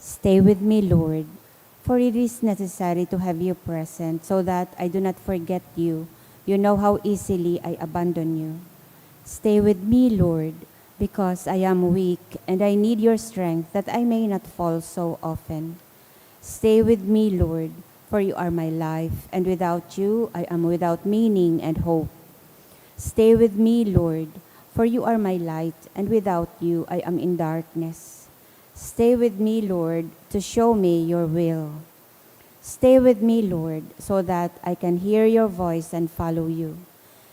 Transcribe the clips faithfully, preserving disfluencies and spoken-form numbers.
Stay with me, Lord, for it is necessary to have you present so that I do not forget you. You know how easily I abandon you. Stay with me, Lord, because I am weak and I need your strength that I may not fall so often. Stay with me, Lord, for you are my life, and without you I am without meaning and hope. Stay with me, Lord, for you are my light, and without you I am in darkness. Stay with me, Lord, to show me your will. Stay with me, Lord, so that I can hear your voice and follow you.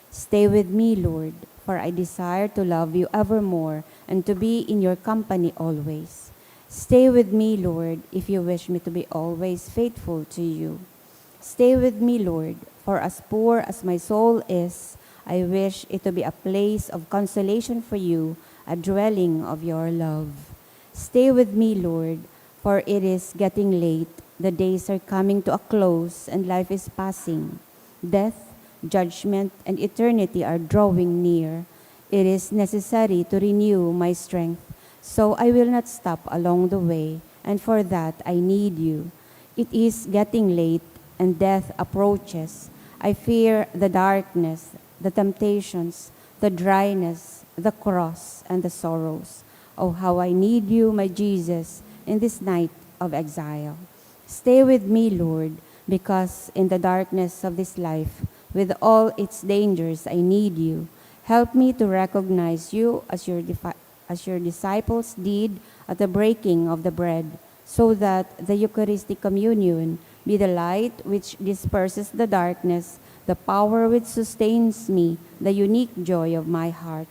Stay with me, Lord, for I desire to love you evermore and to be in your company always. Stay with me, Lord, if you wish me to be always faithful to you. Stay with me, Lord, for as poor as my soul is, I wish it to be a place of consolation for you, a dwelling of your love. Stay with me, Lord, for it is getting late. The days are coming to a close and life is passing. Death, judgment, and eternity are drawing near. It is necessary to renew my strength, so I will not stop along the way, and for that I need you. It is getting late, and death approaches. I fear the darkness, the temptations, the dryness, the cross, and the sorrows. Oh, how I need you, my Jesus, in this night of exile. Stay with me, Lord, because in the darkness of this life, with all its dangers, I need you. Help me to recognize you as your defi- as your disciples did at the breaking of the bread, so that the Eucharistic communion be the light which disperses the darkness, the power which sustains me, the unique joy of my heart.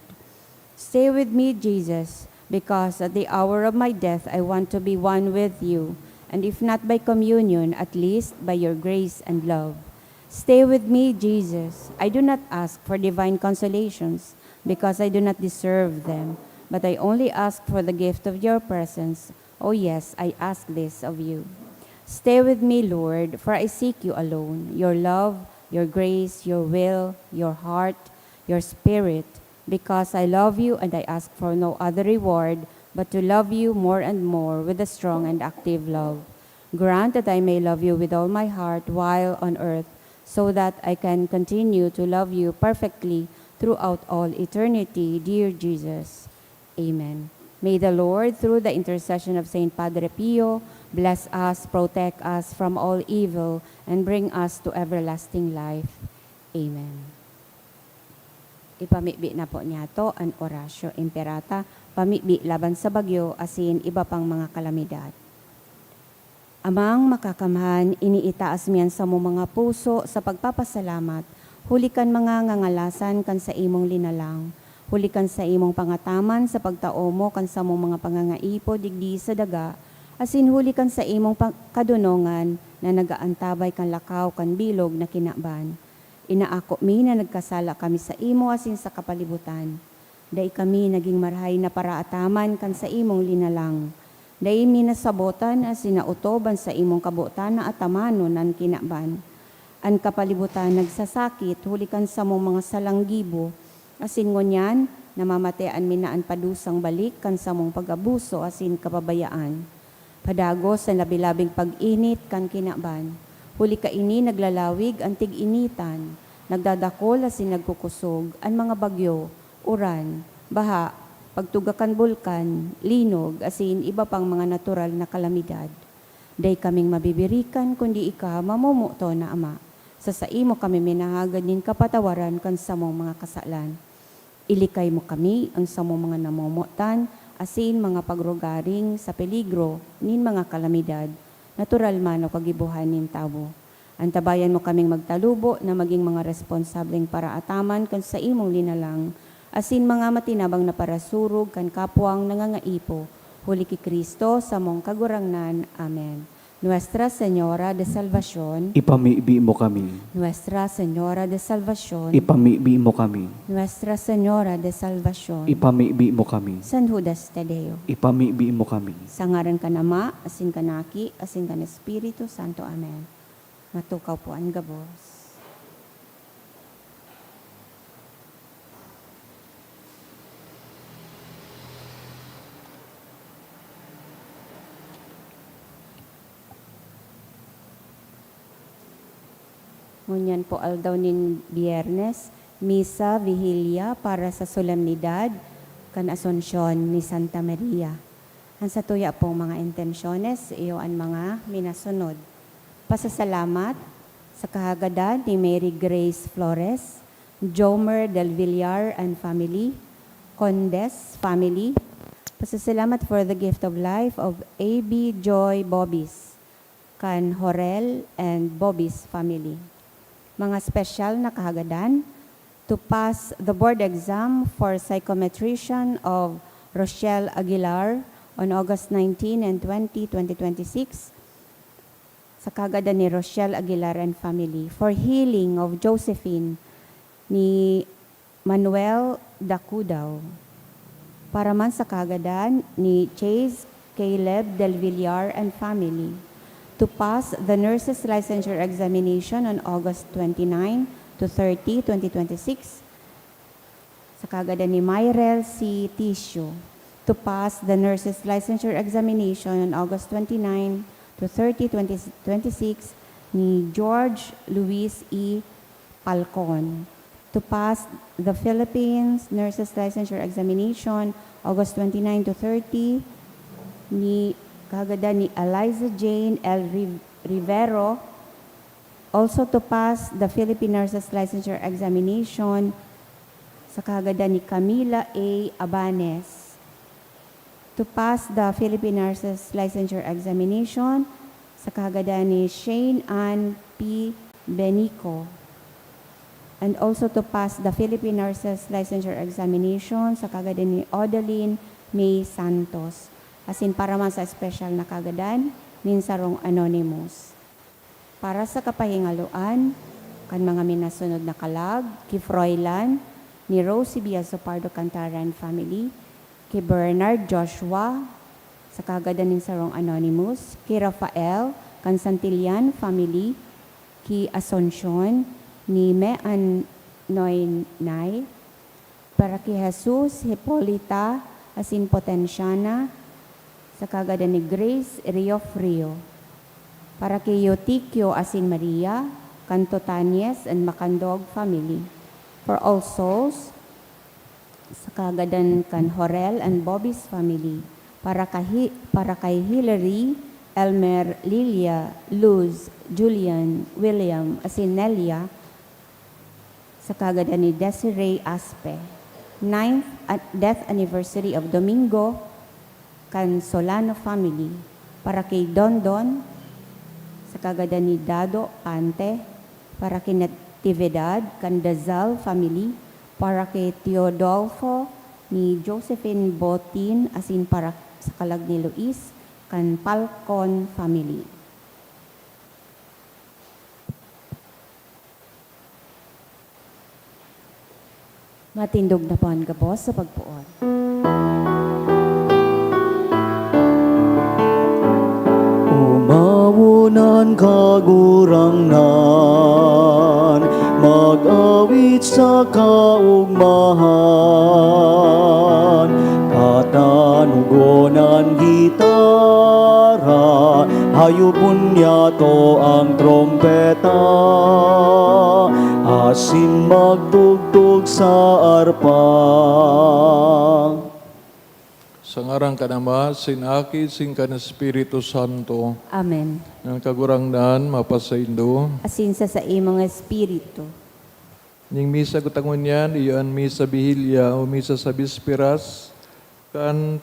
Stay with me, Jesus, because at the hour of my death I want to be one with you, and if not by communion, at least by your grace and love. Stay with me, Jesus. I do not ask for divine consolations, because I do not deserve them, but I only ask for the gift of your presence. Oh yes, I ask this of you. Stay with me, Lord, for I seek you alone. Your love, your grace, your will, your heart, your spirit, because I love you and I ask for no other reward but to love you more and more with a strong and active love. Grant that I may love you with all my heart while on earth, so that I can continue to love you perfectly throughout all eternity, dear Jesus. Amen. May the Lord, through the intercession of Saint Padre Pio, bless us, protect us from all evil, and bring us to everlasting life. Amen. Ipamibi na po niyato an Oratio Imperata, pamibi laban sa bagyo asin iba pang mga kalamidad. Amang Makakamhan, iniitaas mi an samong mga puso sa pagpapasalamat huli kan mga ngangalasan kan saimong linalang, huli kan saimong pangataman sa pagtao mo kan samong mga pangangaipo digdi sa daga, asin huli kan saimong pa-, kadonongan na nag-aantabay kan lakaw kan bilog na kinaban. Inaako mi na nagkasala kami saimo asin sa kapalibutan. Dai kami nagin marahay na paraataman kan saimong linalang. Dai mi nasabotan asin naotob an saimong kabotan na atamanon an kinaban. An kapalibutan nagsasakit huli kan samong mga salang gibo, asin ngunyan namamatean mi na an padusang balik kan samong pag-abuso asin kapabayaan. Padagos an labi-labing pag-init kan kinaban. Huli kaini naglalawig an tig-initan, nagdadakol asin nagkukosog an mga bagyo, uran, baha, pagtuga kan bulkan, linog, asin iba pang mga natural na kalamidad. Dai kaming mabibirikan kundi ika, mamomoton na Ama. Sa saimo kami minahagad nin kapatawaran kan samong mga kasalan. Ilikay mo kami, an samong mga namomotan, asin mga pagrugaring sa peligro nin mga kalamidad, natural man o kagibohan nin tawo. Antabayan mo kaming magtalubo na magin mga responsableng paraataman kan saimong linalang, asin mga matinabang na parasurog kan kapwang nangangaipo, huli ki Cristo, samong Kagurangnan. Amen. Nuestra Señora de Salvacion. Ipamibi mo kami. Nuestra Señora de Salvacion. Ipamibi mo kami. Nuestra Señora de Salvacion. Ipamibi mo kami. San Judas Tadeo. Ipamibi mo kami. Sa ngaran kan Ama, asin kan Aki, asin kan Espiritu Santo. Amen. Matukaw po an gabos. Ngunyan po aldaw nin Biyernes, misa, vihilia para sa solemnidad kan Asunsyon ni Santa Maria. An satuya pong mga intensyones, iyo an mga minasunod. Pasasalamat sa kahagadan ni Mary Grace Flores, Jomer Del Villar and family, Condes family. Pasasalamat for the gift of life of A B Joy Bobis, kan Horel and Bobis family. Mga special na kahagadan, to pass the board exam for psychometrician of Rochelle Aguilar on August nineteen and twenty, twenty twenty-six, sa kahagadan ni Rochelle Aguilar and family, for healing of Josephine ni Manuel Dacudaw. Para man sa kahagadan ni Chase Caleb Del Villar and family, to pass the nurses licensure examination on August twenty-nine to thirty, twenty twenty-six, sa kahagadan ni Myrel C Tisio, to pass the nurses licensure examination on August twenty-nine to thirty, twenty twenty-six, ni George Luis E Palcon, to pass the Philippines Nurses Licensure Examination, August twenty-nine to thirty, ni kahagadan ni Eliza Jane L Riv-, Rivero, also to pass the Philippine Nurses Licensure Examination, sa kahagadan ni Camila A Abanes, to pass the Philippine Nurses Licensure Examination, sa kahagadan ni Shane Ann P Benico, and also to pass the Philippine Nurses Licensure Examination, sa kahagadan ni Odeline May Santos, asin para man sa espesyal na kahagadan nin sarong anonymous. Para sa kapahingaloan kan mga minasunod na kalag, ki Froilan ni Rosie Biaso Pardo Cantara and family, ki Bernard Joshua, sa kahagadan nin sarong anonymous, ki Rafael kan Santillan family, ki Asuncion ni Mean Noy Nay, para ki Jesus, Hipolita, asin Potenciana, sa kahagadan ni Grace Riofrio, para ki Eutikio asin Maria, kan Totanies and Macandog family, for all souls, sa kahagadan kan Horel and Bobis family, para kahi-, para kay Hilary, Elmer, Lilia, Luz, Julian, William, asin Nelia, sa kahagadan ni Desiree Aspe, ninth at death anniversary of Domingo kan Solano family, para kay Dondon, sa kahagadan ni Dado Pante, para kay Natividad kan Dazal family, para kay Teodolfo ni Josephine Botin, asin para sa kalag ni Luis kan Palcon family. Matindog na po an gabos sa pagpoon. Umawon an Kagurangnan, mag-awit sa kaogmahan, tatanugon an gitara, hayopon niyato ang trompeta, asin magtugtog sa arpa. Sa ngaran kan Ama, sin Aki, sin kan Espiritu Santo. Amen. An Kagurangnan mapasaindo. Asin sa saimong espiritu. Ning misa gutang ngunyan, iyo an misa Bihilya o misa sa Bisperas kan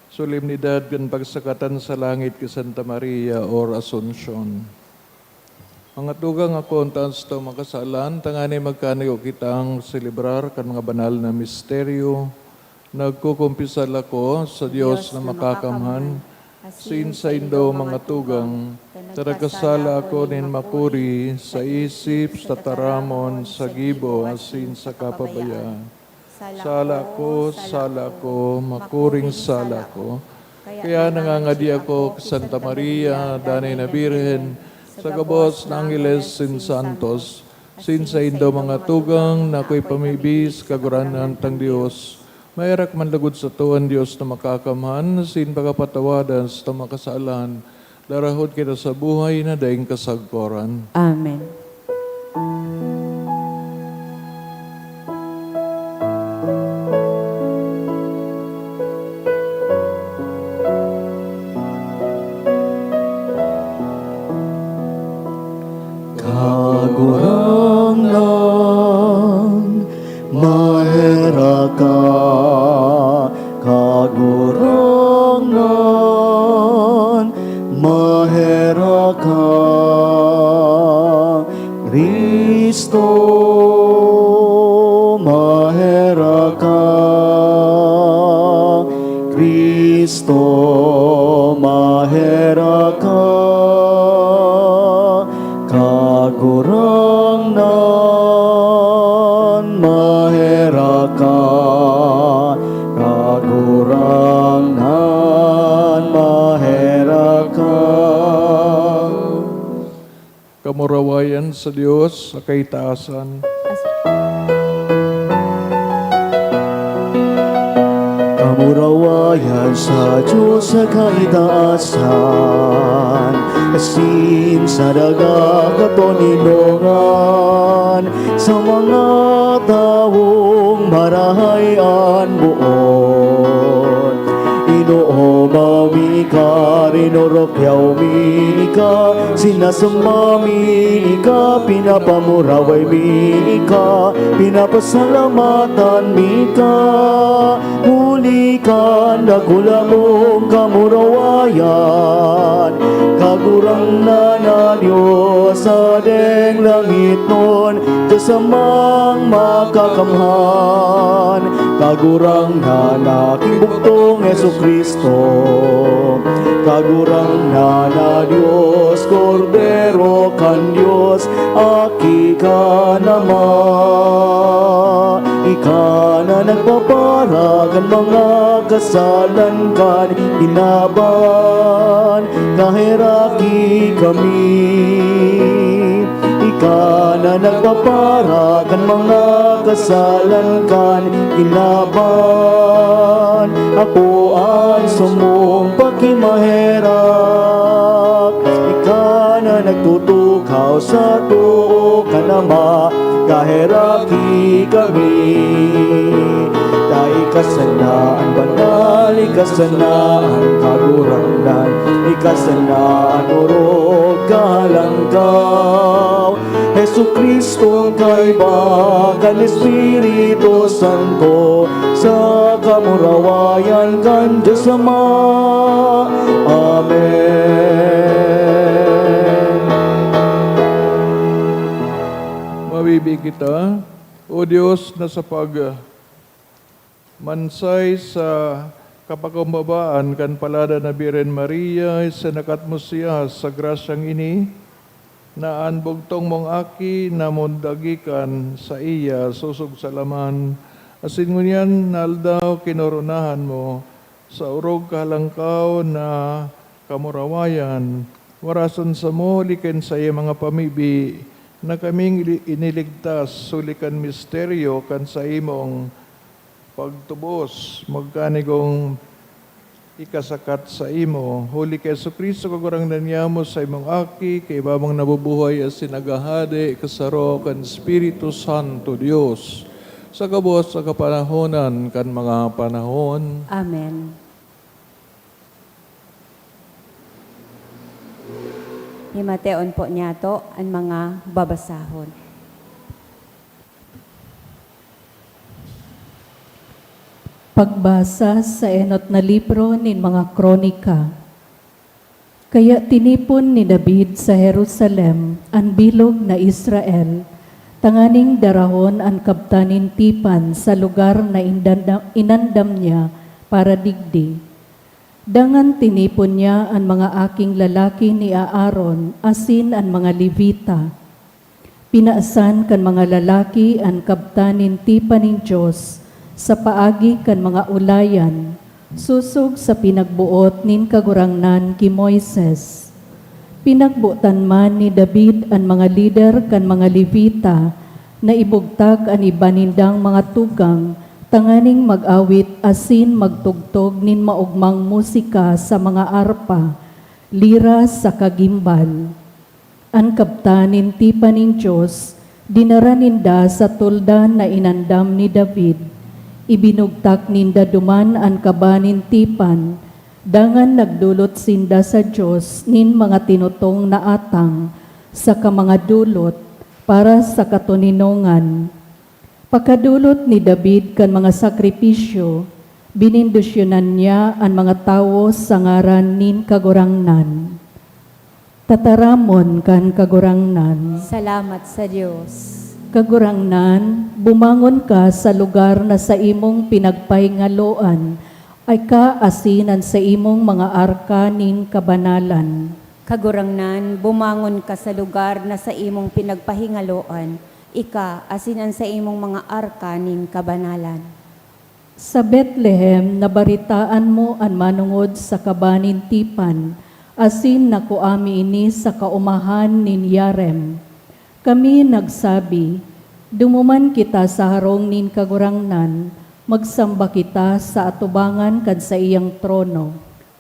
solemnidad kan pagsakatan sa langit ki Santa Maria or Asuncion. Mga tugang, akoon ta an satong mga kasalan, tanganing magkanigo kitang selebrar kan mga banal na misteryo. Nagkukumpisal ako sa Dios na makakamhan, asin saindo, mga tugang, ta nagkasala ako nin makuri sa isip, sa taramon, sa gibo, asin sa kapabayaan. Sala ko, sala ko, makuring sala ko. Kaya nangangadi ako ki Santa Maria, danay na Birhen, sa gabos na angheles sin santos, asin saindo, mga tugang, na akoy pamibi sa Kagurangnan tang Dios. Maherak man logod sato an Dios na makakamhan, asin pakapatawadan sa satong mga kasalan, darahon kita sa buhay na daing kasagkoran. Amen. Kagurangnan, maherak ka. Kagurangnan, maherak ka. Cristo, maherak ka. Cristo, maherak ka. Kagurangnan, maherak ka. Kagurangnan, maherak ka. Kamurawayan sa Dios sa kaitaasan. Kamurawayan sa Dios sa kaitaasan, asin sa daga katoninongan, sa mga tawong marahay an boot. Inoomaw mi ka, rinorokyaw mi ka, sinasamba mi ka, pinapamuraway mi ka, pinapasalamatan mi ka. Huli kan dakula mong kamurawayan, Kagurangnan na Dios sa deng langitnon, Dios Amang Makakamhan, Kagurangnan na aking bugtong Jesu-Cristo, Kagurangnan na Dios, Kordero kan Dios, Aki kan Ama. Ika na nagpapara kan mga kasalan kan kinaban, kaheraki kami. Ika na nagpapara kan mga kasalan kan kinaban. Ako an samong pakimaherak. Ika na nagtutukaw sa too kan Ama, kaheraki kami. Ta ika sana an banal, ika sana an kagurangnan, ika sana an orog kalangkaw. Jesu-Cristong kaiba kan Espiritu Santo, sa kamurawayan kan Dios Ama. Amen. Mabibi kita, O Dios, na sa pag- mansay sa kapakumbabaan kan Paladan na Birhen Maria, isinakat mo siya sa grasyang ini, na an bugtong mong Aki na mundagikan saiya sosog sa laman, asin ngunyan na aldaw kinoronahan mo sa orog kahalangkaw na kamurawayan. Warason samo huli kan saiyang mga pamibi na kaming ili-, iniligtas huli kan misteryo kan saimong pagtubos, magkanigong ikasakat saimo. Huli ki Jesu-Cristo, Kagurangnan niamo, saimong Aki, kaiba mang nabubuhay asin naghahade, kasaro kan Espiritu Santo, Dios, sa gabos sa kapanahonan kan mga panahon. Amen. Himateon po niyato an mga babasahon. Pagbasa sa enot na libro nin mga Kronika. Kaya tinipon ni David sa Jerusalem an bilog na Israel, tanganing darahon an kabtan nin tipan sa lugar na indan-, inandam niya para digdi. Dangan tinipon niya an mga aking lalaki ni Aaron asin an mga Levita. Pinaasan kan mga lalaki an kabtan nin tipan nin Dios sa paagi kan mga ulayan, sosog sa pinagboot nin Kagurangnan ki Moises. Pinagbotan man ni David an mga lider kan mga Levita na ibugtak an iba nindang mga tugang tanganing mag-awit asin magtugtog nin maogmang musika sa mga arpa, lira saka gimbal. An kabtan nin tipan nin Dios Dinara ninda sa tolda na inandam ni David. Ibinugtak ninda duman an kaba nin tipan, dangan nagdolot sinda sa Dios nin mga tinutong na atang saka mga dolot para sa katoninongan. Pakadolot ni David kan mga sakripisyo, benendisyonan niya an mga tawo sa ngaran nin Kagurangnan. Tataramon kan Kagurangnan. Salamat sa Dios. Kagurangnan, bumangon ka sa lugar na saimong pinagpahingaloan, ika asin an saimong mga arka nin kabanalan. Kagurangnan, bumangon ka sa lugar na saimong pinagpahingaloan, ika asin an saimong mga arka nin kabanalan. Sa Betlehem, nabaretaan mo an manongod sa kaba nin tipan, asin nakua mi ini sa kaomahan nin Yarem. Kami nagsabi, "Dumuman kita sa harong nin Kagurangnan, magsamba kita sa atubangan kan saiyang trono."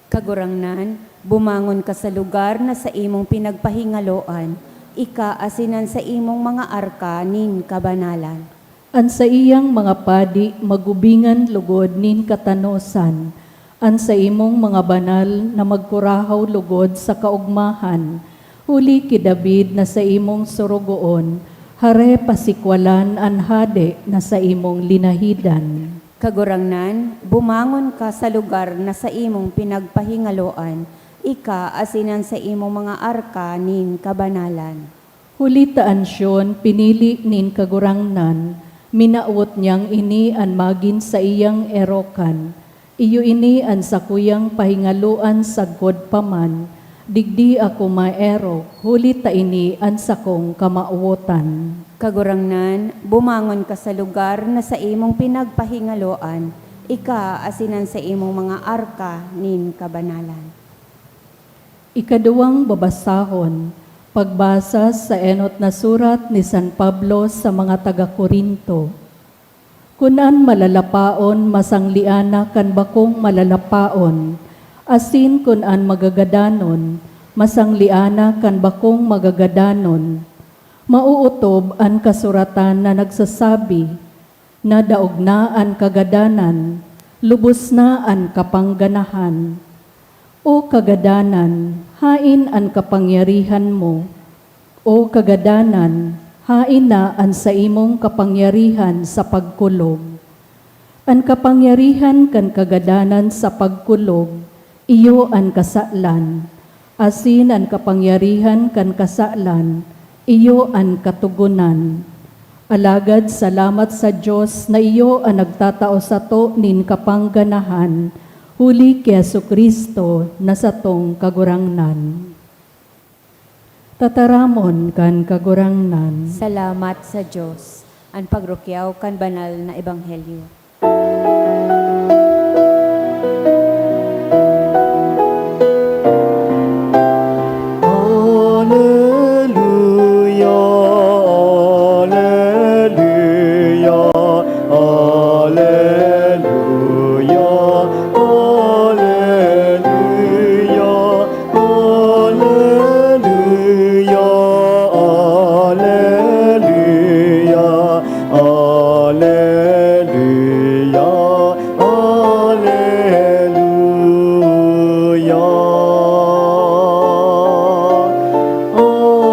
Kagurangnan, bumangon ka sa lugar na saimong pinagpahingaloan, ika asin an saimong mga arka nin kabanalan. An saiyang mga padi magubingan logod nin katanosan, an saimong mga banal na magkurahaw logod sa kaogmahan, huli ki David na saimong sorogoon, hare pasikwalan an hade na saimong linahidan. Kagurangnan, bumangon ka sa lugar na saimong pinagpahingaloan, ika asin an saimong mga arka nin kabanalan. Huli ta an Sion pinili nin Kagurangnan, minawot niyang ini an magin saiyang erokan. Iyo ini an sakuyang pahingaloan sagkod pa man, digdi ako maerok, huli ta ini an sakong kamawotan. Kagurangnan, bumangon ka sa lugar na saimong pinagpahingaloan, ika asin an saimong mga arka nin kabanalan. Ikaduwang babasahon, pagbasa sa enot na surat ni San Pablo sa mga taga Corinto. Kun an malalapaon, masangli ana kan bakong malalapaon, asin kun an magagadanon, masangli ana kan bakong magagadanon, maootob an kasuratan na nagsasabi, "Nadaog na an kagadanan, lubos na an kapangganahan." O kagadanan, haen an kapangyarihan mo? O kagadanan, haen na an saimong kapangyarihan sa pagkulog? An kapangyarihan kan kagadanan sa pagkulog, iyo an kasalan, asin an kapangyarihan kan kasalan, iyo an katogonan. Alagad salamat sa Dios na iyo an nagtatao sato nin kapangganahan, huli ki Jesu-Cristo na satong Kagurangnan. Tataramon kan Kagurangnan. Salamat sa Dios. An pagrukyaw kan banal na ebanghelyo. Aleluya, aleluya, aleluya, aleluya. Aleluya, aleluya, aleluya, aleluya,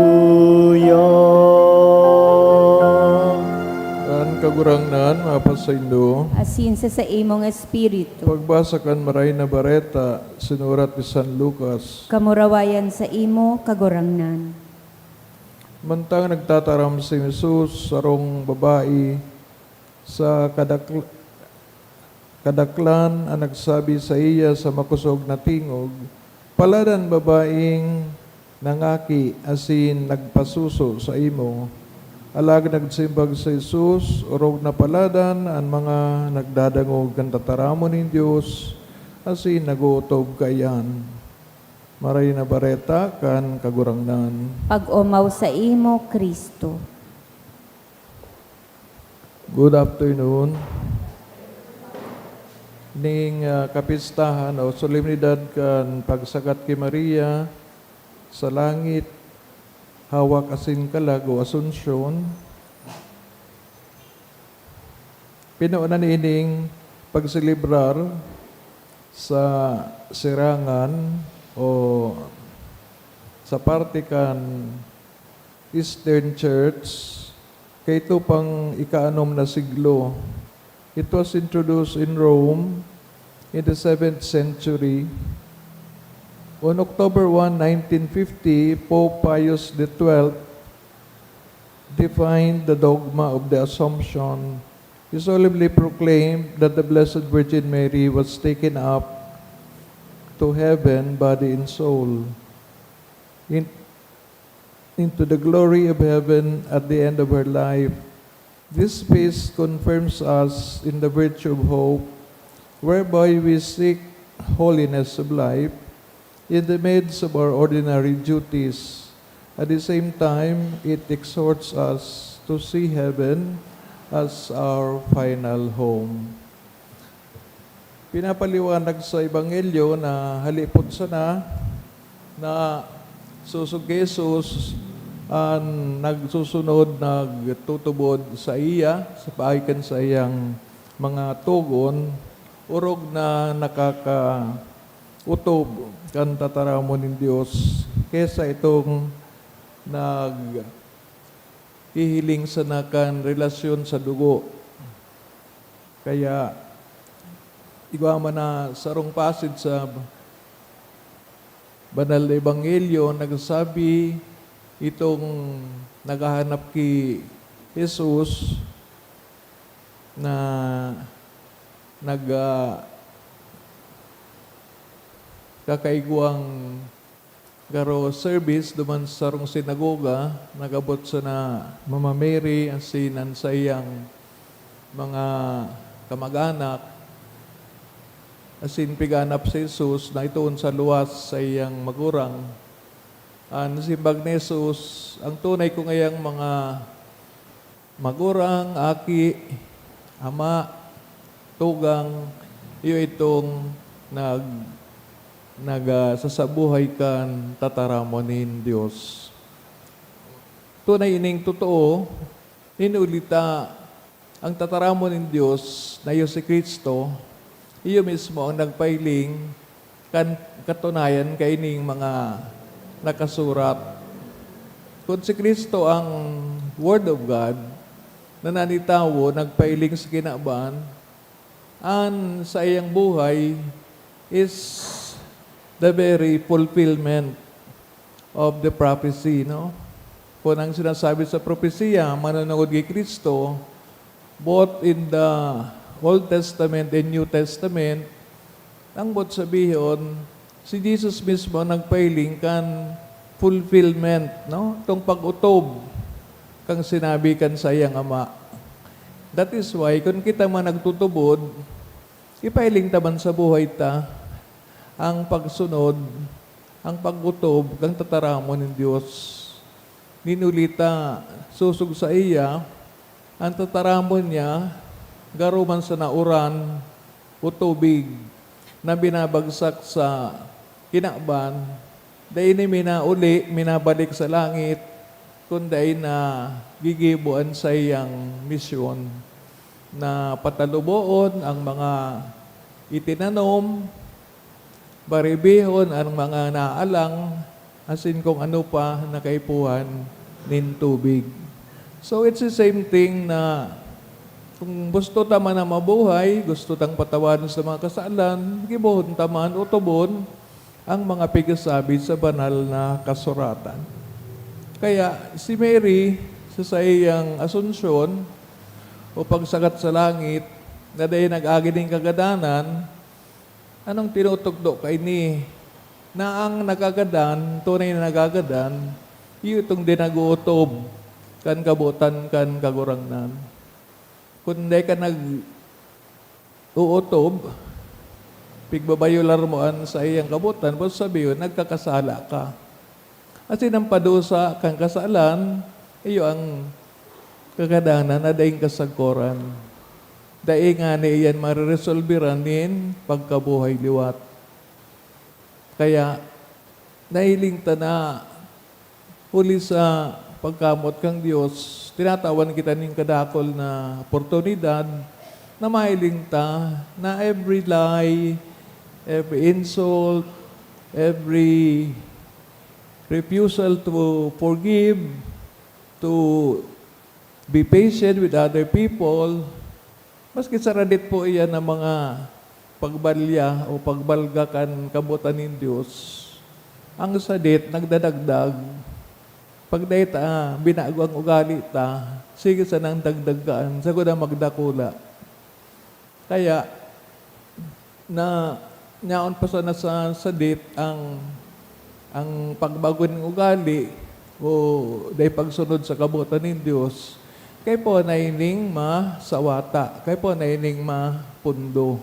aleluya. An Kagurangnan mapasaindo. Asin sa saimong espiritu. Pagbasa kan Maray na Bareta, sinurat ni San Lucas. Kamurawayan saimo, Kagurangnan. Mantang nagtataram si Jesus, sarong babae sa kadakl-, kadaklan an nagsabi saiya sa makosog na tingog, "Palad an babaeng nangaki asin nagpasuso saimo." Alagad nagsimbag si Jesus, "Orog na paladan an mga nagdadangog kan tataramon nin Dios asin nag-ootob kaiyan." Maray na Bareta kan Kagurangnan. Pag-omaw saimo, Cristo. Good afternoon. Ning, ah, kapistahan o solemnidad kan pagsakat ki Maria sa langit, hawak asin kalag o Asunsyon, pinuunan ining pagselebrar sa Serangan o sa parte kan Eastern Church, kaito pang ika-anom na siglo. It was introduced in Rome in the seventh century. On October one, nineteen fifty, Pope Pius the twelfth defined the dogma of the Assumption. He solemnly proclaimed that the Blessed Virgin Mary was taken up to heaven, body and soul, in, into the glory of heaven at the end of her life. This feast confirms us in the virtue of hope, whereby we seek holiness of life in the midst of our ordinary duties. At the same time, it exhorts us to see heaven as our final home. Pinapaliwanag sa Ebanghelyo na halipot sana na sosog ki Jesus an nagsusunod, nagtutubod saiya, sa paagi kan saiyang mga togon, orog na nakakaotob kan tataramon nin Dios, kesa itong naghihiling sana kan relasyon sa dugo. Kaya, igwa man na sarong passage sa Banal na Ebanghelyo nagsasabi, itong naghahanap ki Jesus na nag, ah, kakaigwang garo service duman sa sarong sinagoga, nag-abot sana Mama Mary asin an saiyang mga kamag-anak, asin pighanap si Jesus na itoon sa luwas saiyang magurang. An simbag ni Jesus, "Ang tunay ko ngayang mga magurang, aki, ama, tugang, iyo itong nag-, nag-, ah, sasabuhay kan tataramon nin Dios." Tunay ining totoo, hinuli ta, ang tataramon nin Dios na iyo si Cristo, iyo mismo ang nagpahiling kan katunayan kaining mga nakasurat. Kun si Cristo ang Word of God, na nanitawo, nagpahiling sa kinaban, an saiyang buhay is the very fulfillment of the prophecy, no? Kun ang sinasabi sa propesiya, manunungod ki Cristo, both in the Old Testament and New Testament, ang boot sabihon, si Jesus mismo ang nagpahiling kan fulfillment, no? Itong pag-otob kan sinabi kan saiyang Ama. That is why, kun kita man nagtutubod, ipahiling ta man sa buhay ta ang pagsunod, ang pag-otob kan tataramon nin Dios. Hinuli ta, sosog saiya, an tataramon niya, garo man sana uran o tubig na binabagsak sa kinaban, dai ini minauli, minabalik sa langit, kun dai nagigibo an saiyang misyon na pataluboon ang mga itinanom, baribihon an mga naalang, asin kung ano pa na kaipuhan nin tubig. So, it's the same thing na kung gusto ta man na mabuhay, gusto tang patawaron sa mga kasalan, gibohon ta man, otobon ang mga pigasabi sa Banal na Kasuratan. Kaya si Mary, sa saiyang Asunsyon o pagsakat sa langit, na dai nag-agi nin kagadanan, anong tinutukdo kaini? Na ang nagagadan, tunay na nagagadan, iyo itong di nag-ootob kan kabotan kan Kagurangnan. Kun dai ka nag-ootob, pigbabayolar mo an saiyang kabotan, boot sabihon, nagkakasala ka. Asin an padusa kan kasalan, iyo an kagadanan na daing kasagkoran. Dai ngani iyan mareresolberan nin pagkabuhay liwat. Kaya, nahiling ta na Huli sa pagkamot kan Dios, tinatawan kita nin kadakul na oportunidad na mahiling ta na every lie, every insult, every refusal to forgive, to be patient with other people, maski saradit po iyan na mga pagbalya o pagbalga kan kabotan nin Dios, ang sadit nagdadagdag. Pag dai ta binago ang ugali ta, sige sanang dagdagan, sagkod na magdakula. Kaya, na yaon pa sana sa sadit ang, ang pagbago nin ugali o dai pagsunod sa kabotan nin Dios, kaipuhan na ining masawata, kaipuhan na ining mapundo.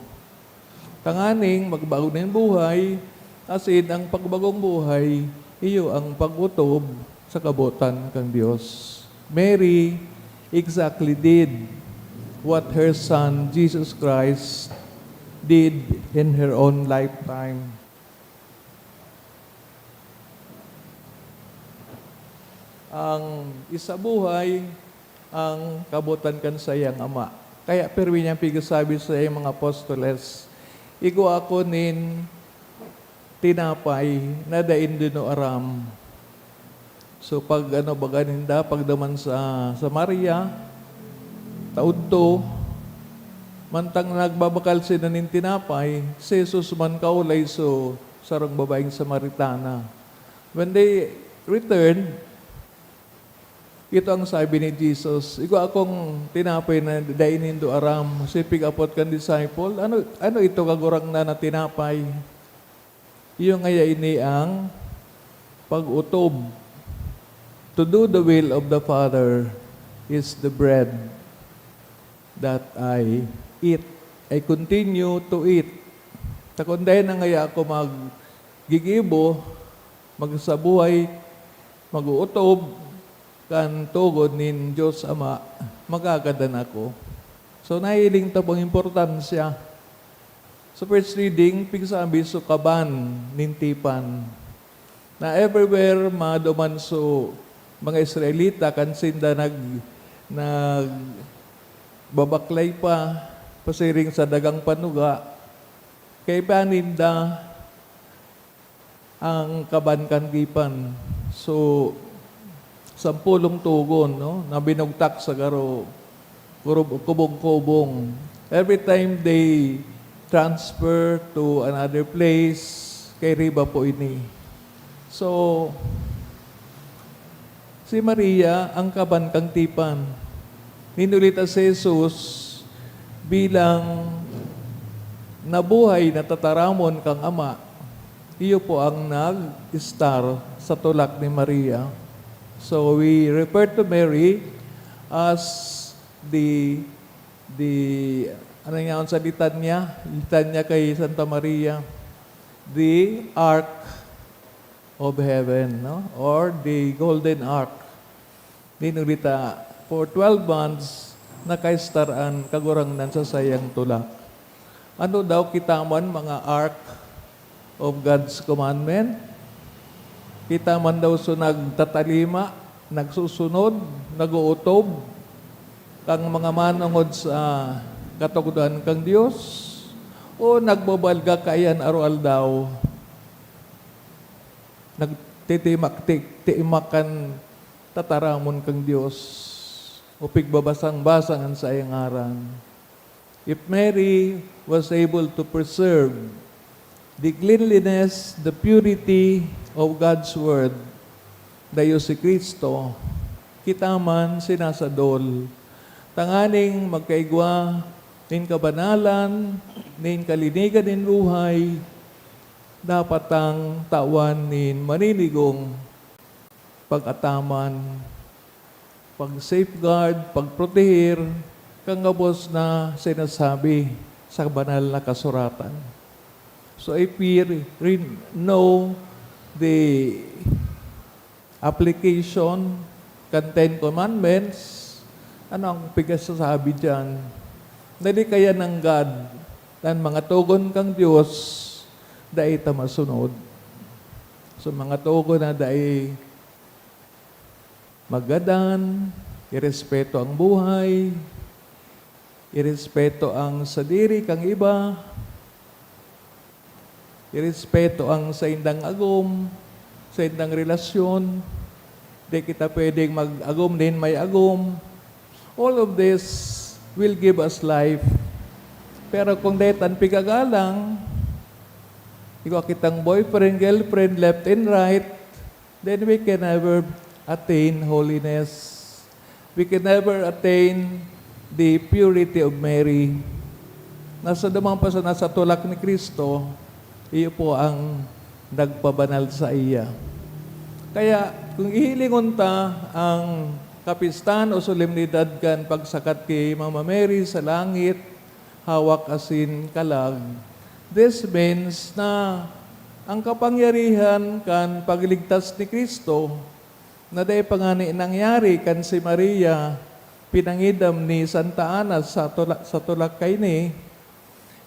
Tanganing magbago nin buhay, asin ang pagbagong buhay, iyo ang pag-otob sa kabotan kan Dios. Mary exactly did what her son, Jesus Christ, did in her own lifetime. Ang isabuhay ang kabotan kan saiyang ama. Kaya pirmi niyang pigsasabi sa saiyang mga apostoles, "Igwa ako nin tinapay na dai nindo aram." So, pag ano, baga ninda, pagduman sa Samaria, taudto, mantang nagbabakal sinda nin tinapay, si Jesus man kaolay so sarong babaeng Samaritana. When they returned, ito ang sabi ni Jesus, "Igwa akong tinapay na dai nindo aram." Sipig apot kan disciple, "Ano, ano ito, Kagurangnan, na tinapay?" Iyo ngaya ini ang pag-otob. To do the will of the Father is the bread that I eat. I continue to eat. Ta kun dai na ngaya ako maggigibo, magsabuhay, mag-ootob kan togon nin Dios Ama, magagadan ako. So, nahiling ta pong importansya. Sa first reading, pigsabi so kaban nin tipan. Na everywhere maduman so mga Israelita kan sinda nag-, nagbabaklay pa pasiring sa dagang panuga, kaiba ninda ang kaban kan tipan. So, sampolong togon, no, na binugtak sa garo, kurub-, kubong-kubong. Every time they transfer to another place, kairiba po ini. So, si Maria ang kaban kan tipan. Nin huli ta si Jesus bilang nabuhay na tataramon kan Ama, iyo po ang nag-star sa tulak ni Maria. So, we refer to Mary as the, the, ano nga ang salitan niya? Litanya kay Santa Maria, the Ark of Heaven, no? Or the Golden Ark. Nin huli ta, for twelve months, nakaistar an Kagurangnan sa saiyang tulak. Ano daw kita man, mga Ark of God's Commandment? Kita man daw so nagtatalima, nagsusunod, nag-ootob, kan mga manongod sa katukdoan kan Dios? O nagbabalga kaiyan aroaldaw? Nagtitimak-, ti-, timak kan tataramon kan Dios, o pigbabasang-basang an saiyang ngaran. If Mary was able to preserve the cleanliness, the purity of God's Word, dayo si Cristo, kita man sinasadol, tanganing magkaigwa nin kabanalan, nin kalinigan nin buhay, dapat tang tawan nin maninigong pag-ataman, pag-safeguard, pagproteher, kan gabos na sinasabi sa Banal na Kasuratan. So, if we re-, re-, know the application kan Ten Commandments, ano ang pigsasabi diyan? Dali kaya nanggad an mga togon kan Dios, dai ta masunod. So, mga togon na dai Magadan, irespeto ang buhay, irespeto ang sadiri kan iba, irespeto ang saindang agom, saindang relasyon. Di kita pwedeng mag-agom nin may agom. All of this will give us life. Pero kung dai ta pigagalang, igwa kitang boyfriend, girlfriend, left and right, then we can never attain holiness. We can never attain the purity of Mary. Nasa duman pa sana sa tulak ni Cristo, iyo po ang nagpabanal sa iya. Kaya, kung ihilingon ta ang kapistahan o solemnidad kan pagsakat ki Mama Mary sa langit, hawak asin kalag, this means na ang kapangyarihan kan pagligtas ni Cristo na dai pa ngani nangyari kan si Maria pinangidam ni Santa Ana sa tula-, sa tulak kaini,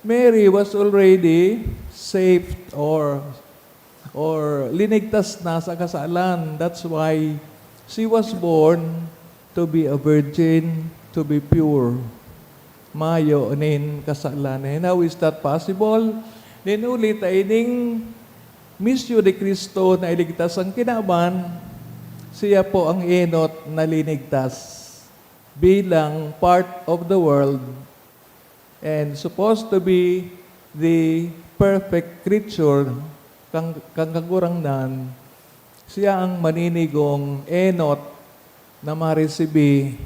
Mary was already saved or, or linigtas na sa kasalan. That's why she was born to be a virgin, to be pure. Mayo nin kasalan. And how is that possible? Nin huli ta ining misyo ni Cristo na iligtas ang kinaban, siya po ang enot na linigtas bilang part of the world and supposed to be the perfect creature kan, kan Kagurangnan. Siya ang maninigong enot na maresibi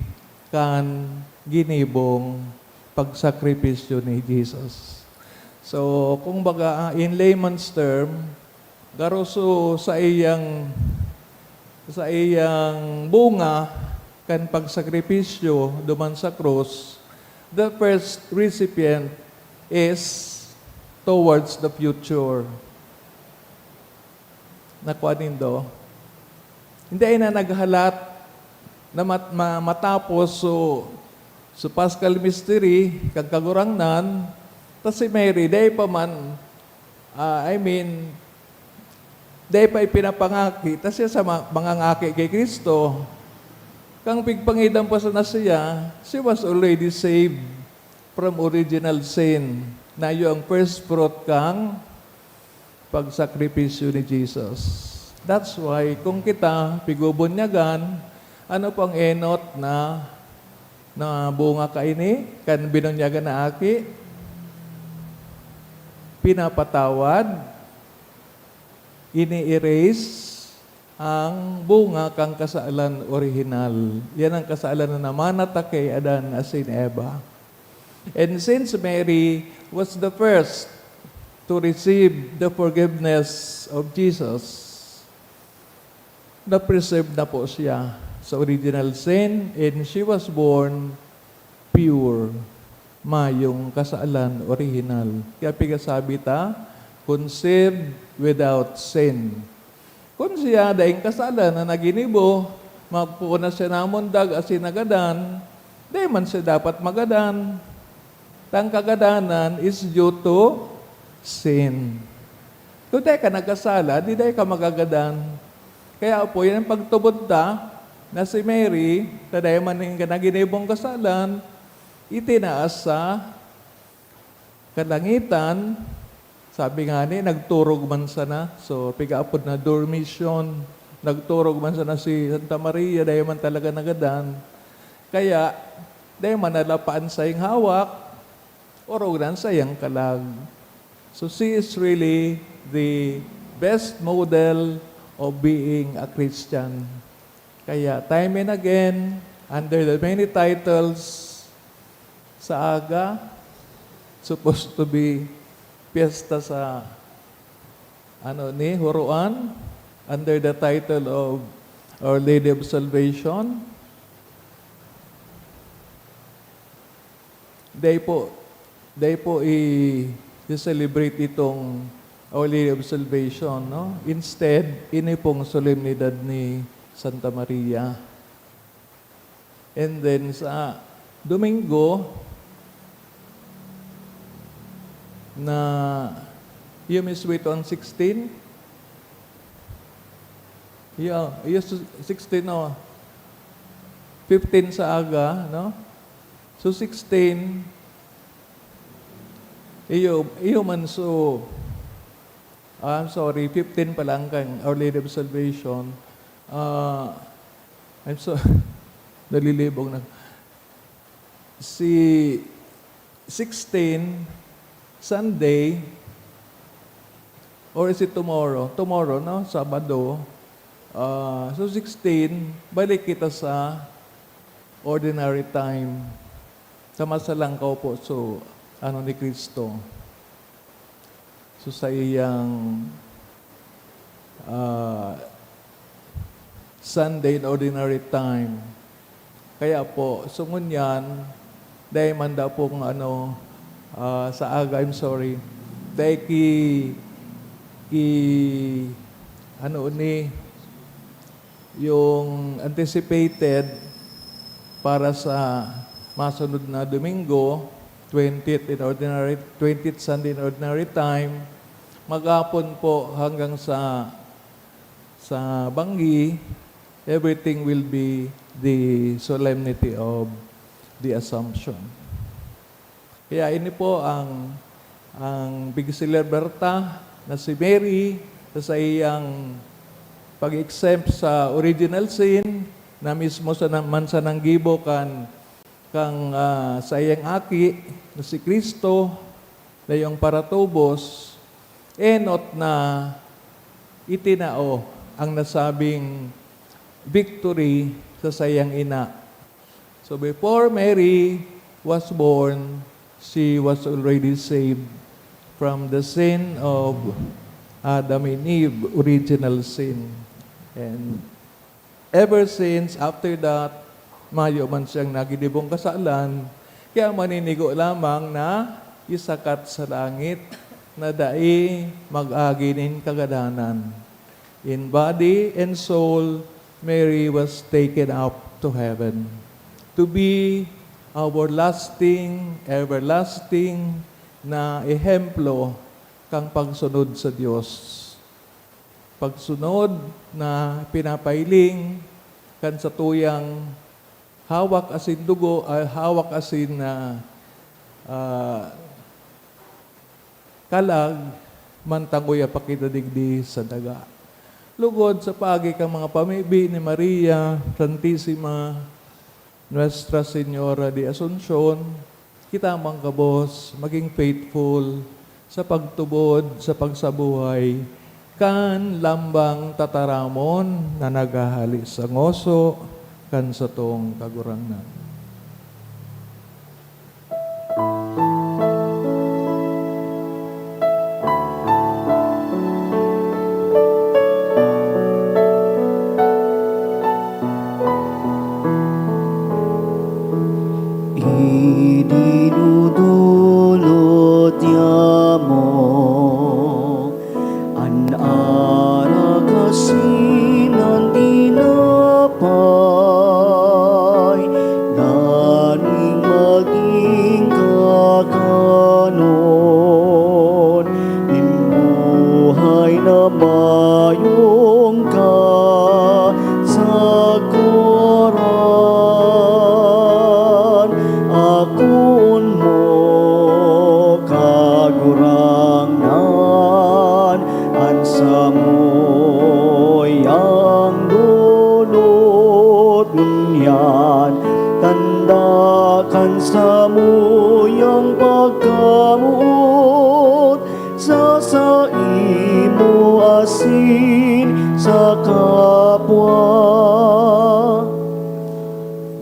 kan ginibong pagsakripisyo ni Jesus. So, kung baga, ah, in layman's term, garo so sa iyang, sa iyang bunga kan pagsakripisyo duman sa krus, the first recipient is towards the future. Nakua nindo? Hindi na naghalat na mat-, ma-, matapos so, so Paschal Mystery kan Kagurangnan, ta si Mary, dai pa man, ah, I mean, dai pa ipinapangaki, ta siya sa ma-, mangangaki ki Cristo. Kan pigpangidam pa sana siya, she was already saved from original sin, na iyo ang first fruit kan pagsakripisyo ni Jesus. That's why, kung kita pigubunyagan, ano pang enot na, na bunga kaini kan binunyagan na aki? Pinapatawad, ini-erase, ang bunga kan kasalan orihinal. Yan ang kasalan na namana ta ki Adan asin Eva. And since Mary was the first to receive the forgiveness of Jesus, na-preserve na po siya sa original sin, and she was born pure, mayong kasalan orihinal. Kaya pigasabi ta, "Conceived without sin." Kun siya daing kasalan na naginibo, magpoon na siya namundag asin nagadan, dai man siya dapat magadan. Ta ang kagadanan is due to sin. Kun dai ka nagkasala, di dai ka magagadan. Kaya po, yan ang pagtubod ta na si Mary, ta dai man nin ginibong kasalan, itinaas sa kalangitan. Sabi nga ni, nagturog man sana. So, pigaapod na dormition. Nagturog man sana si Santa Maria, dai man talaga nagadan. Kaya, dai man nalapaan sa iyang hawak, orog na sa iyang kalag. So, she is really the best model of being a Christian. Kaya, time and again, under the many titles, sa aga, supposed to be piyesta sa, ano, ni Huroan, under the title of Our Lady of Salvation. Dai po, dai po i-celebrate itong Our Lady of Salvation, no? Instead, ini pong solemnidad ni Santa Maria. And then sa Domingo, na, you miss with on sixteen? Yeah, yes, sixteen, no? fifteen sa aga, no? So, sixteen, iyo, iyo man, so, ah, I'm sorry, fifteen pa lang kan Our Lady of Salvation. Ah, I'm so, nalilibog na. Si sixteen, Sunday, or is it tomorrow? Tomorrow, no? Sabado. Ah, so sixteen, balik kita sa ordinary time. Sa masalangkaw po, so, ano ni Cristo. So, sa iyang, ah, Sunday in ordinary time. Kaya po, so ngunyan, dai man daw pong ano, ah, sa aga, I'm sorry, dai ki, ki, ano ni, yung anticipated para sa masunod na Domingo, twentieth in ordinary, twentieth Sunday in ordinary time, maghapon po hanggang sa, sa Banggi, everything will be the solemnity of the Assumption. Kaya ini po ang, ang pigselebrar ta na si Mary sa saiyang pag-exempt sa original sin na mismo sa na-, man sa nanggibo kan, kan, ah, saiyang aki na si Cristo, na yung paratubos, enot na itinao ang nasabing victory sa saiyang ina. So before Mary was born, she was already saved from the sin of Adam and Eve, original sin. And ever since, after that, mayo man siyang nagidibong kasalan, kaya maninigo lamang na isakat sa langit na dai mag-agi nin kagadanan. In body and soul, Mary was taken up to heaven to be our lasting, everlasting na ehemplo kan pagsunod sa Dios. Pagsunod na pinapahiling kan satuyang hawak asin dugo, ah, hawak asin, ah, ah, kalag, mantang uya pa kita digdi sa daga. Lugod sa paagi kan mga pamibi ni Maria Santisima, Nuestra Señora de Asuncion, kita man gabos magin faithful sa pagtubod sa pagsabuhay kan lambang tataramon na naghahale sa ngoso kan satong Kagurangnan. Idinudulot niamo an arak asin an tinapay nganing magin kakanon nin buhay na mayong kasagkoran. Akoon mo, Kagurangnan, an samuyang dulot, ngunyan tanda kan samuyang pagkamoot sa saimo asin sa kapwa.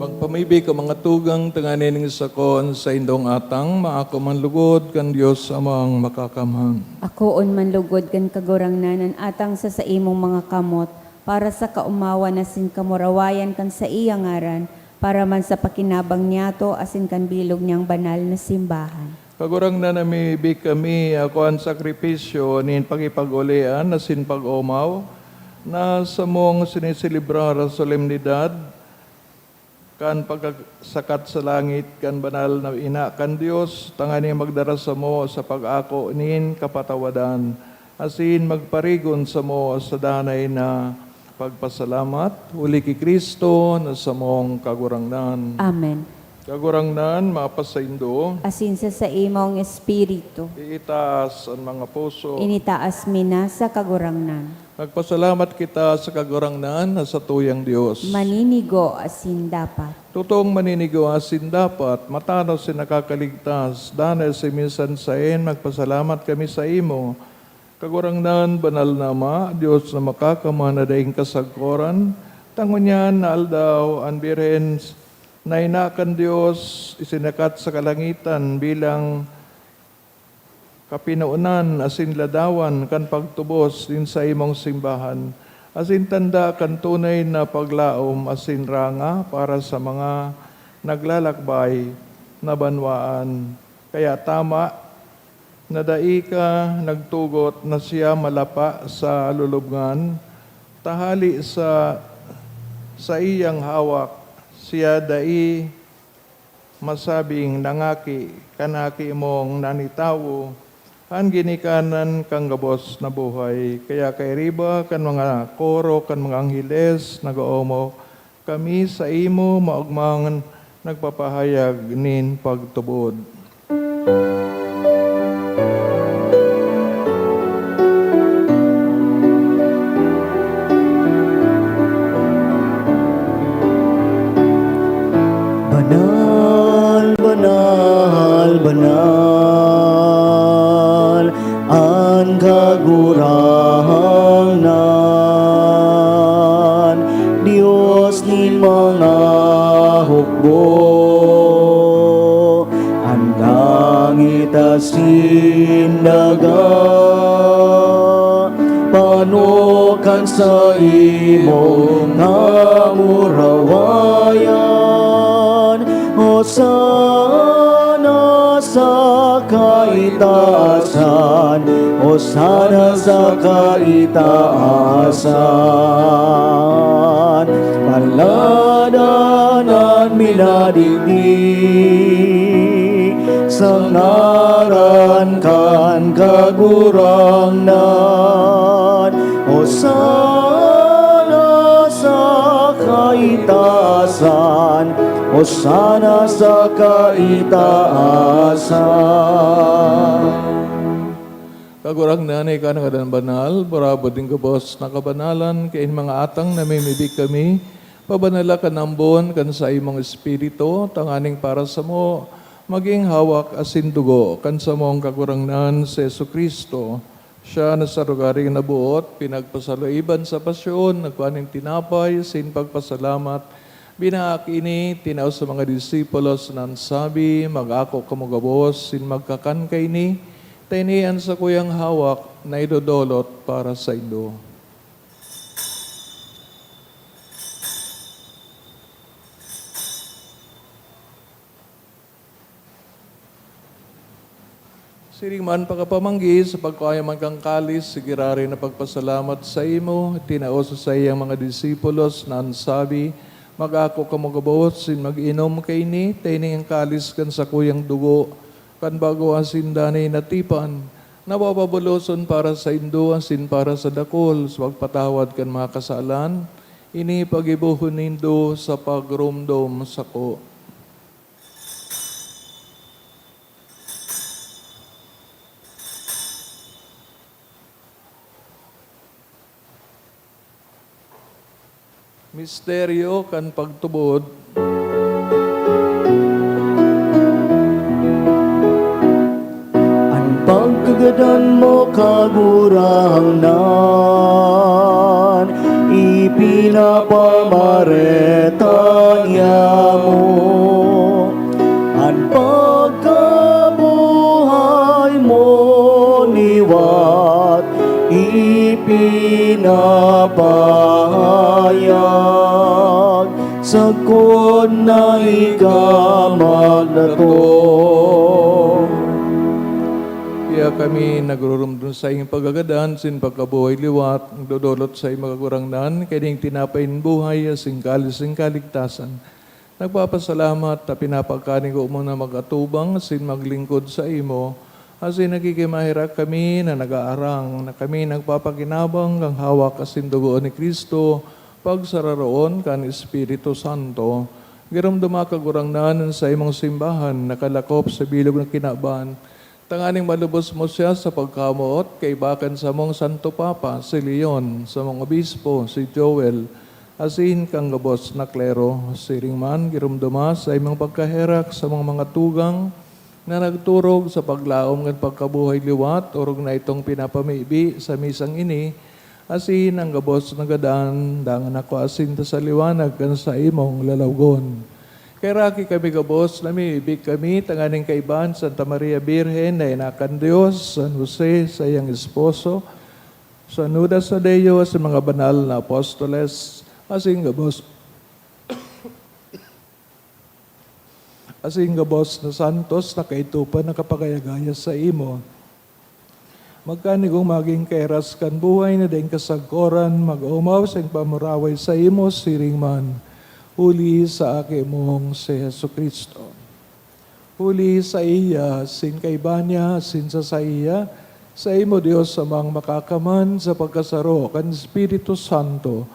Magpamibi ka, mga tugang, tanganing sakon sa indong atang, maako man lugod kan Dios Amang Makakamhan. Akoon man lugod kan Kagurangnan an atang sa saimong mga kamot, para sa kaomawan asin kamurawayan kan saiyang ngaran, para man sa pakinabang niyato asin kan bilog niyang banal na simbahan. Kagurangnan, namibi kami, ako an sakripisyo nin pakipag-olean asin pag-omaw na samong siniselebrar sa solemnidad kan pagkasakat sa langit kan banal na Ina kan Dios, tanganing magdara samo sa pag-ako nin kapatawadan, asin magparigon samo sa danay na Pagpasalamat, huli ki Cristo na samong Kagurangnan. Amen. Kagurangnan, mapasaindo. Asin sa saimong espiritu. Iitaas an mga puso. Initaas mi na sa Kagurangnan. Magpasalamat kita sa Kagurangnan na satuyang Dios. Maninigo asin dapat. Totoong maninigo asin dapat, matanos asin nakakaligtas, danay asin minsan saen, magpasalamat kami saimo. Kagurangnan, banal na Ama, Dios na makakamhan na daing kasagkoran, ta ngunyan na aldaw an Birhen na ina kan Dios isinakat sa kalangitan bilang kapinonan asin ladawan kan pagtubos nin saimong simbahan, asin tanda kan tunay na paglaom asin ranga para sa mga naglalakbay na banwaan. Kaya tama na dai ka nagtugot na siya malapa sa lulubngan, ta hali sa saiyang hawak siya dai masabing nangaki kan Aki mong nanitawo, an ginikanan kan gabos na buhay. Kaya kairiba kan mga koro kan mga angheles nag-oomok, kami saimo maogmang nagpapahayag nin pagtubod. Banal, banal, banal an Kagurangnan, Dios nin mga hukbo. An langit asin daga pano kan saimong kamurawayan. Hosana sa kaitaasan, Hosana sa kaitaasan. Paladan an minadigdi sa ngaran kan Kagurangnan. Hosana sa kaitaasan, Hosana sa kaitaasan. Kagurangnan, ika na ngadan banal, burabod nin gabos na kabanalan, kaini mga atang namimibi kami, pabanala kan ambon kan saimong Espiritu, tanganing para samo magin hawak asin dugo kan samong Kagurangnan, si Jesu-Cristo. Siya na sa lugaring naboot, pinagpasaloiban sa pasyon, nagkua nin tinapay, asin pagpasalamat, binaak ini, tinao sa mga disipulos, na an sabi, "Mag-ako kamo gabos, asin magkakan kaini, ta ini an sakuyang hawak na idodolot para saindo." Siring man, pakapamanggi, sa pagkua man kan kalis, giraray na pagpasalamat saimo, tinao sa saiyang mga disipulos, na an sabi, "Mag-ako kamo gabos, asin mag-inom kaini, ta ini an kalis kan sakuyang dugo, kan bago asin danay na tipan, na papabuloson para saindo asin para sa dakul, sa pagpatawad kan mga kasalan. Ini paggibohon nindo sa pagromdom sako." Misteryo kan pagtubod. An pagkagadan mo, Kagurangnan, ipinapamareta niamo. An pagkabuhay mo liwat ipinapahayag, sagkod na ika magdatong. Kaya kami nagrurumdom sa iyong pagkagadan, sin pagkabuhay liwat, nagdodolot sa iyong mga Kagurangnan, kaining tinapay nin buhay, asin kalis nin kaligtasan. Nagpapasalamat ta pinapagkanigo mo na mag-atubang asin maglingkod saimo, Asin nakikimaherak kami na nag-aarang na kami nagpapakinabang kan hawak asin dugo ni Cristo, pagsararoon kan Espiritu Santo. Giromdoma, Kagurangnan, an saimong simbahan nakalakop sa bilog na kinaban, tanganing malubos mo siya sa pagkamoot kaiba kan samong Santo Papa, si Leon, samong Obispo, si Joel, asin kan gabos na klero. Siring man, giromdoma, saimong pagkaherak samong mga tugang, na nagturog sa paglaom kan pagkabuhay liwat, orog na itong pinapamibi sa misang ini, asin an gabos na gadan, dangan ako asin ta sa liwanag kan saimong lalawgon. Kaheraki kami gabos, namimibi kami tanganing kaiba an Santa Maria Birhen na ina kan Dios, San Jose, saiyang esposo, San Judas Tadeo, asin mga banal na apostoles, asin gabos asin gabos na santos na kaidto pa nakapagayagaya saimo. Magkanigong magin kairas kan buhay na daing kasagkoran, mag-omaw sa pamuraway saimo siring man, huli sa Aki mong si Jesu-Cristo. Huli saiya, asin kaiba niya, asin sa saiya, saimo, Dios Amang Makakaman, sa pagkasaro kan Espiritu Santo,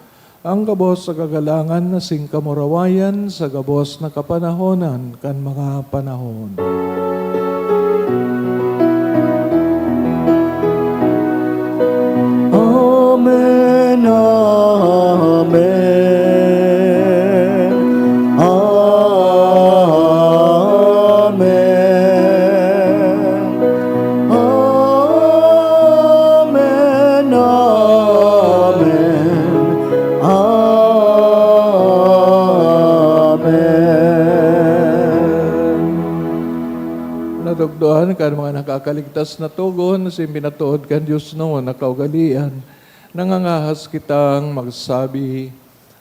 an gabos na kagalangan asin kamurawayan sa gabos na kapanahonan kan mga panahon. Amen, amen, amen. Amen, amen, amen. Natukdoan kan mga nakakaligtas na togon, asin pinatuod kan Dios noon na kaugalian, nangangahas kitang magsabi,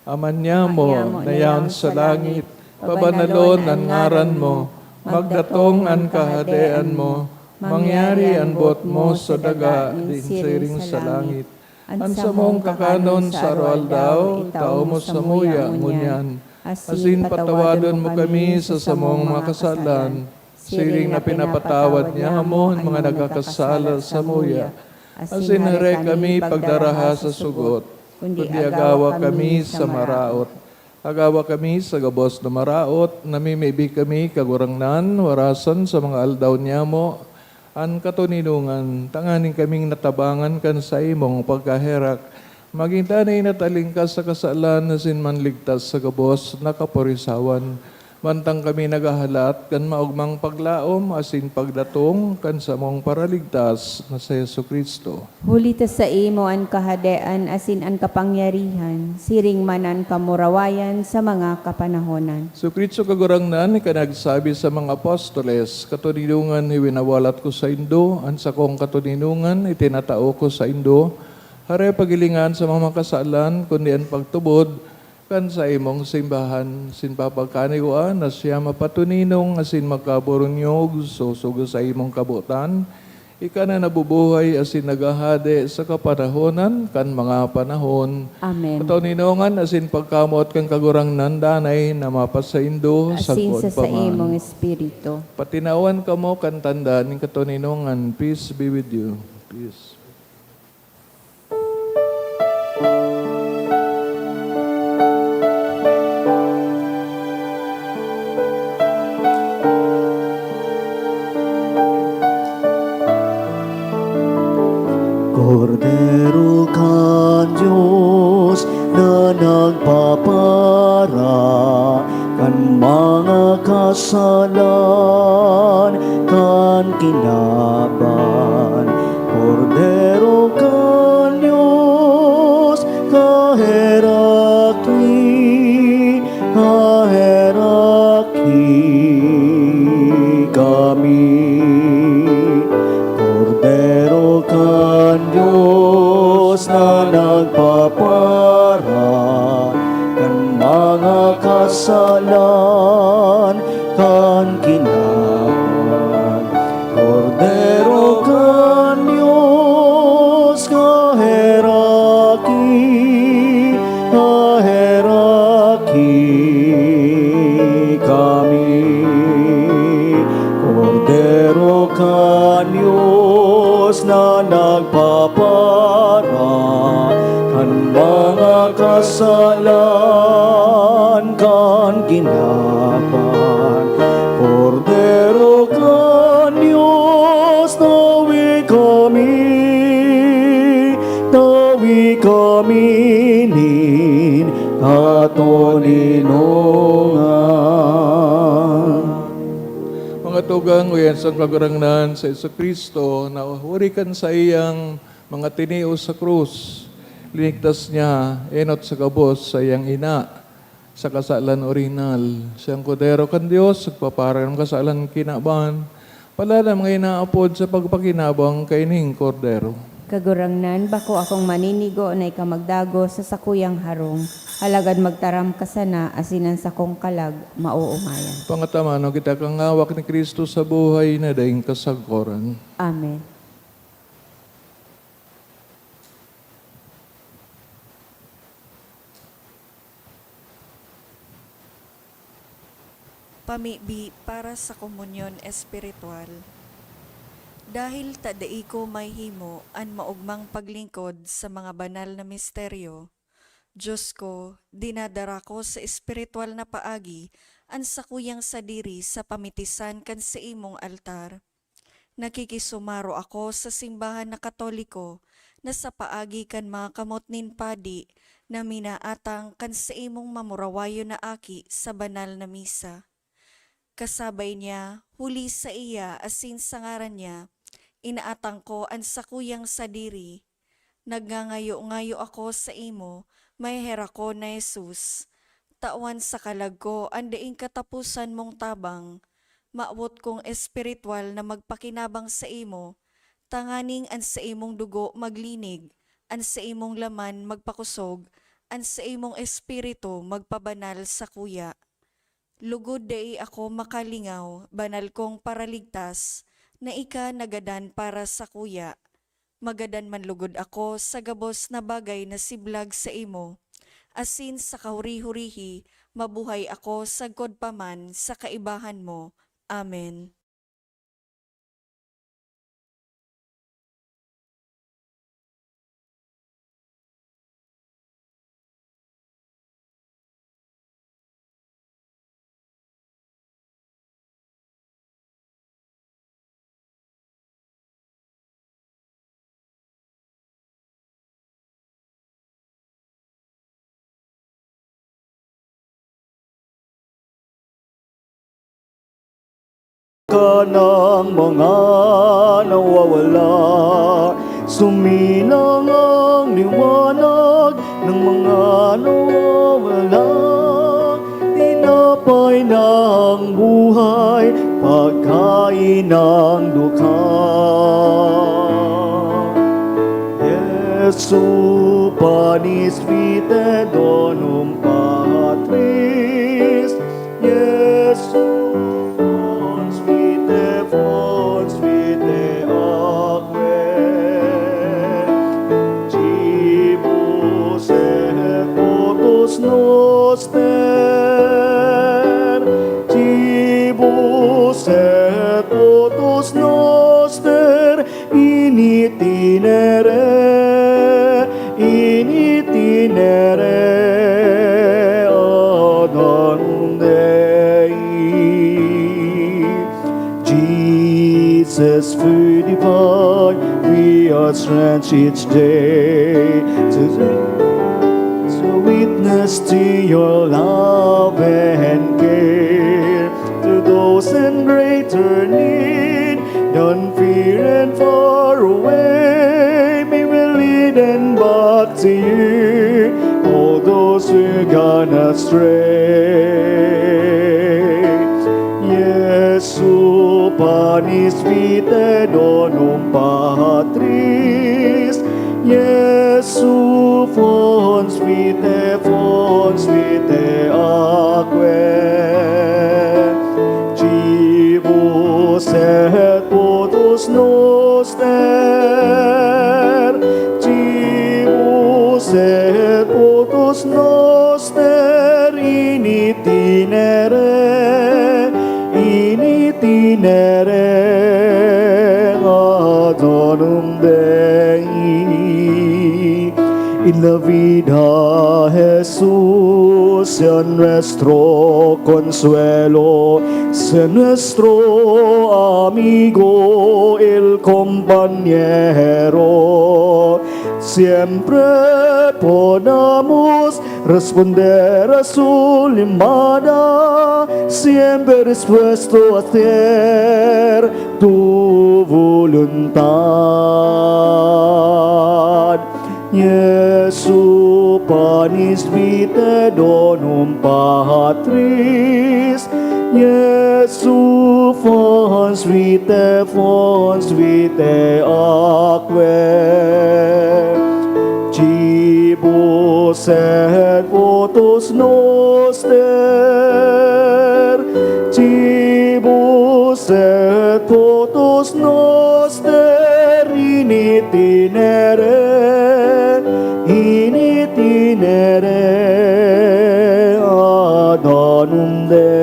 Ama niamo na yaon sa langit, pabanalon an ngaran mo, magdatong an kahadean mo, mangyari an boot mo sa daga, dinhi siring sa langit. An samong kakanon sa aroaldaw, itao mo samuya ngunyan, asin patawadon mo kami sa samong mga kasalan, siring na pinapatawad niamo an mga nagkakasala samuya. Asin hare kami pagdaraha sa sugot, kundi agawa kami sa maraot. Agawa kami sa gabos na maraot, namimibi kami, Kagurangnan, warasan sa mga aldaw niamo an katoninongan, tanganing kaming natabangan kan saimong pagkaherak, magin danay na talingkas sa kasalan asin manligtas sa gabos na kaporisawan. Mantang kami naghahalat kan maogmang paglaom asin pagdatong kan samong Paraligtas na si Jesu-Cristo. Huli ta saimo an kahadean asin an kapangyarihan, siring man an kamurawayan sa mga kapanahonan. Si Cristo Kagurangnan, ika nagsabi sa mga apostoles, "Katoninongan iwinawalat ko saindo, an sakong katoninongan itinatao ko saindo." Hare paghilingan sa mga makasalan, kundi an pagtubod kan saimong simbahan, asin papagkanigua na siya mapatoninong asin magkaburunyog sosog sa saimong kabotan, ika na nabubuhay asin naghahade sa kapanahonan kan mga panahon. Amen. Katoninongan asin pagkamoot kan Kagurangnan danay na mapasaindo sagkod pa man. Asin sa saimong espiritu. Patinawan kamo kan tanda nin katoninongan. Peace be with you. Peace. Kordero kan Dios na nagpapara kan mga kasalan kan kinaban. Kordero kan Dios, kaheraki, kaheraki kami. Kordero kan Dios na nagpapara kan mga kasalan kan Mga kasalan kan kinaban, Kordero kan Dios, tawi kami, tawi kami nin katoninongan. Mga tugang, uyan sa Kagurangnan sa Jesu-Cristo, na huri kan saiyang mga tinios sa krus, linigtas niya enot sa gabos saiyang ina sa kasalan orihinal. Siyang Kordero kan Dios, nagpaparanam kasalan kinaban. Paladan mga inaapod sa pagpakinabang kaining Kordero. Kagurangnan, bako akong maninigo na ika magdagos sa sakuyang harong, alagad magtaram ka sana asin an sakong kalag maoomayan. Pangatamanon kita kan ngawak ni Cristo sa buhay na daing kasagkoran. Amen. Pamibi para sa komunyon espiritual. Dahil ta dai ko mahihimo an maogmang paglingkod sa mga banal na misteryo, Diyos ko, dinadara ko sa espiritual na paagi an sakuyang sadiri sa pamitisan kan saimong altar. Nakikisumaro ako sa simbahan na Katoliko na sa paagi kan mga kamot nin padi na minaatang kan saimong mamurawayon na aki sa banal na misa. Kasabay niya, huli saiya asin sa ngaran niya, inaatang ko an sakuyang sadiri. Nagngangayo-ngayo ako saimo, maheherakon na Jesus. Tawan sa kalag ko an daing kataposan mong tabang. Mawot kong espiritual na magpakinabang saimo, tanganing an saimong dugo maglinig, an saimong laman magpakosog, an saimong espiritu magpabanal sakuya. Lugod dai ako makalingaw, banal kong Paraligtas, na ika nagadan para sakuya. Magadan man lugod ako sa gabos na bagay na siblag saimo, asin sa kahuri-hurihi mabuhay ako sagkod pa man sa kaibahan mo. Amen. Kanang mga nawawala, sumilang ang liwanag ng mga nawawala. Tinapay ng buhay, pagkain ng dukha. Jesu, panis vitae donum patris. Jesu, fons vitae, fons vitae aquae. Cibus et potus noster, cibus et potus noster, in itinere, in itinere ad anum Dei. Jesus, food divine, we are strengthened each day to, to witness to your love and care. To those in greater need, none fear and far away, we will lead them back to you, all those who gone astray. Jesu, panis vitae donum patris, Jesu, fons vitae, fons vitae aquae. Cibus et potus noster, cibus et potus noster, in itinere, in itinere ad anum Dei. En la vida, Jesús, sea nuestro consuelo, sea nuestro amigo, el compañero. Siempre podamos responder a su llamada, siempre dispuesto a hacer tu voluntad. Jesu, panis vitae donum patris, Jesu, fons vitae, fons vitae aquae. Cibus et votus noster, cibus et votus noster in itinere, in itinere ad anum Dei.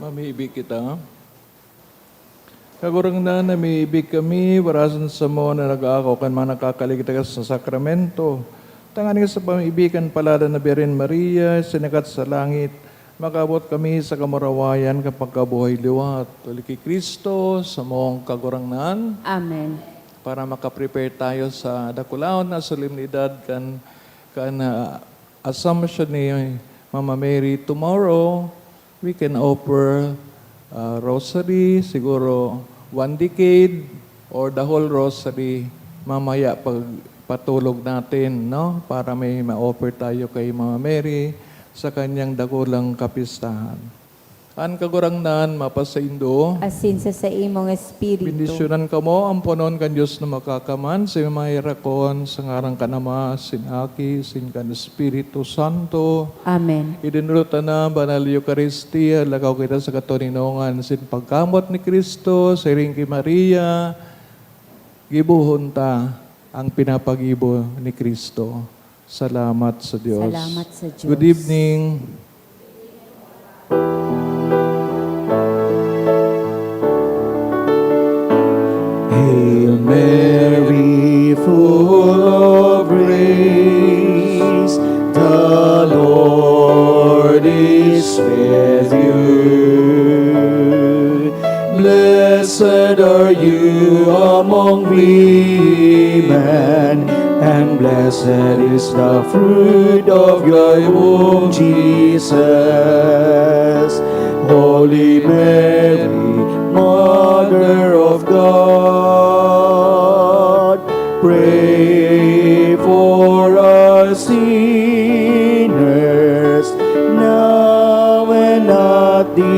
Mamibi kita. Kagurangnan, namibi kami, warasan samo na nag-aako kan mga nakakaligtas na sakramento. Tanganing sa pamibi kan Palad na Birhen Maria, sinakat sa langit, makaabot kami sa kamurawayan kan pagkabuhay liwat. Huli ki Cristo, samong Kagurangnan. Amen. Para makaprepare tayo sa dakulaon na solemnidad kan, kan, ah, Assumption ni Mama Mary, tomorrow, we can offer, ah, rosary, siguro one decade or the whole rosary. Mamaya pag patulog natin, no? Para may ma-offer tayo kay Mama Mary sa kanyang dakulang kapistahan. An Kagurangnan mapasaindo. Asin sa saimong espiritu. Bendisyonan kamo amponon kan Dios na Makakaman, sa maherakon, sa ngaran kan Ama, sin Aki, sin kan Espiritu Santo. Amen. Idinulot ta na banal Eukaristia, lakaw kita sa katoninongan sin pagkamoot ni Cristo, siring ki Maria, gibohon ta ang pinapagibo ni Cristo. Salamat sa Diyos. Salamat sa Diyos. Good evening. Hail Mary, full of grace, the Lord is with you. Blessed are you among women, and blessed is the fruit of your womb, Jesus. Holy Mary, Mother of God, pray for us sinners, now and at the